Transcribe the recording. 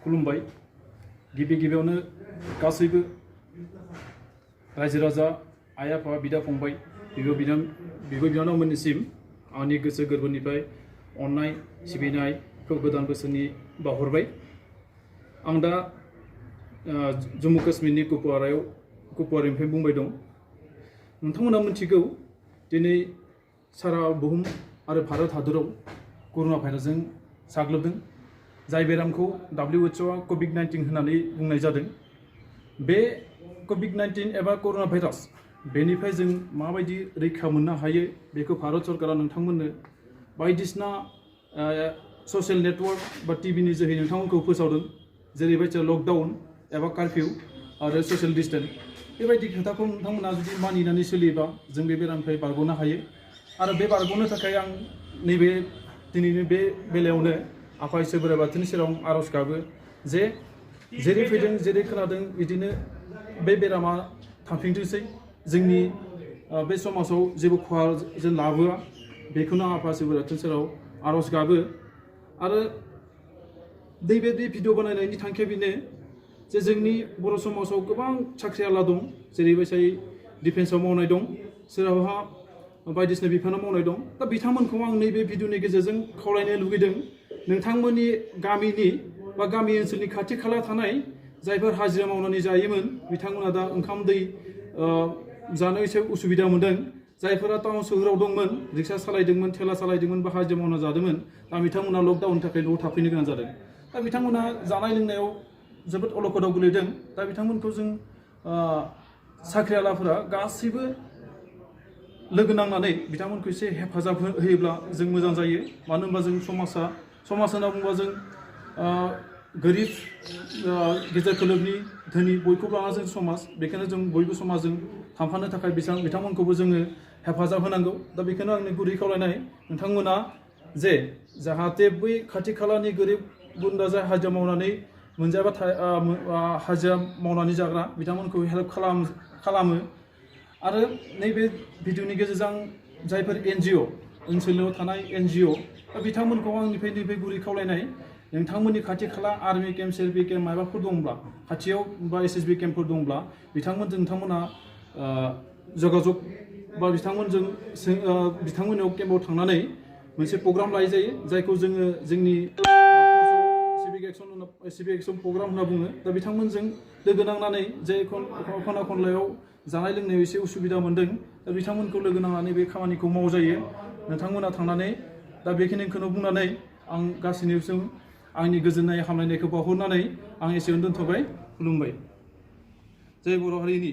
खुलुमबाय गिबियावनो गासैबो रायजो राजा आइ आफा बिदा फंबाय बिब' बिनानावमोननिसिम आंनि गोसो गोरबोनिफ्राय अननाय सिबिनायखौ गोदान बोसोरनि बावहरबाय। आं दा जम्मु काश्मीरनि कुपवारानिफ्राय बुंबाय दं। नोंथांमोना मिथिगौ दिनै सारा बुहुम आरो भारत हादराव कर'ना भाइरासजों साग्लोबदों, जाय बेरामखौ WHOआ Covid19 होननानै बुंनाय जादों। बे Covid19 एबा कर'ना भाइरास बेनिफ्राय जों माबायदि रैखा मोननो हायो बेखौ भारत सरकारा नोंथांमोननो बायदिसिना ससियेल नेटवर्क बा टिभिनि जोहै नोंथांमोनखौ फोसावदों, जेरैबायदि लकडाउन एबा कारफिउ आरो ससियेल डिस्टेन्स। बेबायदि खोथाखौ नोंथांमोना जुदि मानिनानै सोलियोबा जों बे बेरामनिफ्राय बारग'नो हायो। आरो बे बारग'नो थाखाय आं नैबे दिनैनि बे बेलायावनो आफा इसोर बोराइ बाथौनि सेराव आर'ज गाबो जे जेरै फैदों जेरै खोनादों बिदिनो बे बेरामा थांफिनथोंसै, जोंनि बे समाजाव जेबो खहा जों लाबोआ, बेखौनो आफा इसोर बोराइ बाथौनि सेराव आर'ज गाबो। आरो नैबे भिडिअ बानायनायनि थांखिया बेनो जे जोंनि बर' समाजाव गोबां साख्रिआवला दं, जेरैबायदि डिफेन्सआव मावनाय दं, सोरहाबा बायदिसिना बिफानाव मावनाय दं। दा बिथांमोनखौ आं नैबे भिडिअनि गेजेरजों खावलायनो लुगैदों, नोंथांमोननि गामिनि बा गामि ओनसोलनि खाथि खाला थानाय जायफोर हाजिरा मावनानै जायोमोन बिथांमोना दा ओंखाम दै जानो एसे उसुबिदा मोनदों। जायफोरा टाउन सोहोराव दंमोन, रिक्सा सालायदोंमोन, थेला सालायदोंमोन बा हाजिरा मावना जादोंमोन, दा बिथांमोना लकडाउननि थाखाय न'आव थाफैनो गोनां जादों। दा बिथांमोना जानाय लोंनायाव जोबोद अलखदाव गोलैदों। दा बिथांमोनखौ जों साख्रिआवलाफोरा गासैबो लोगो नांनानै बिथांमोनखौ एसे हेफाजाब होयोब्ला जों मोजां जायो। मानो होनबा जों समाज होनना बुङोबा जों गोरिब गेजेर खोलोबनि धोनि बयखौबो लाना जों समाज, बेखायनो जों बयबो समाजजों थांफानो थाखाय बिथांमोनखौबो जोङो हेफाजाब होनांगौ। दा बेखायनो आंनि गुरै खावलायनाय नोंथांमोना जे जाहाथे बै खाथि खालानि गोरिब गुन्द्रा जाय हाजिरा मावनानै मोनजाबा हाजिरा मावनानै जाग्रा बिथांमोनखौ हेल्प खालामो। आरो नैबे भिडिअनि गेजेरजों जायफोर NGO ओनसोलाव थानाय NGO बिथांमोनखौ आंनिफ्राय नैबे गुरै खावलायनाय, नोंथांमोननि खाथि खाला आर्मि केम्प CRPF केम्प माबाफोर दंब्ला खाथियाव बा SSB केम्पफोर दंब्ला बिथांमोना जगाजग बा बिथांमोननियाव केम्पआव थांनानै मोनसे प्रग्राम लानाय जायो, जायखौ जोङो जोंनि सिभिक एक्सन प्रग्राम होनना बुङो। दा बिथांमोनजों लोगो नांनानै जे खना खनलायाव जानाय लोंनायाव एसे उसुबिदा मोनदों, दा बिथांमोनखौ लोगो नांनानै बे खामानिखौ मावजायो। नोंथांमोना थांनानै दा बेखिनिखौनो बुंनानै आं गासैनिसिम आंनि गोजोननाय हामलायनायखौ बावहरनानै आं एसेयावनो दोनथ'बाय। खुलुमबाय। जय बर' हारिनि